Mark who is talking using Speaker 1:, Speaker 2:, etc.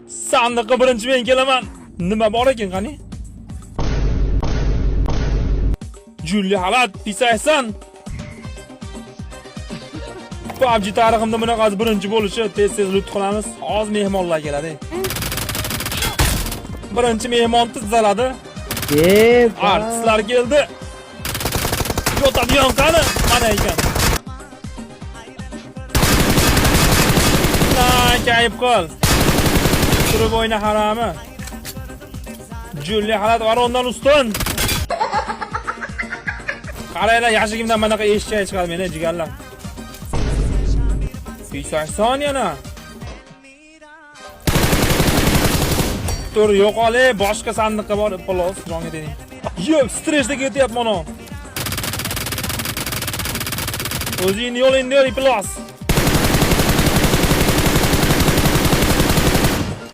Speaker 1: Sandiqqa birinchi men kelaman. Nima bor ekan qani? Julli halat pisaysan. PUBG tariximda bunaqasi birinchi bo'lishi, tez-tez lut qilamiz. Hozir mehmonlar keladi. Birinchi mehmon tizzaladi. Artistlar keldi. Yotadigan qani? Mana ekan. Na, kayib qil. Turib o'yna harami. Julli halat varondan ustun. Qaranglar, yaxshigimdan manaqa eshak chiqadi meni jigarlar. 180 yana. Tur yo'qol, boshqa sandiqqa borib xolos, jonga tegding. Yo'q, stressda ketyapman o. O'zingni yo'lingni yor, iflos.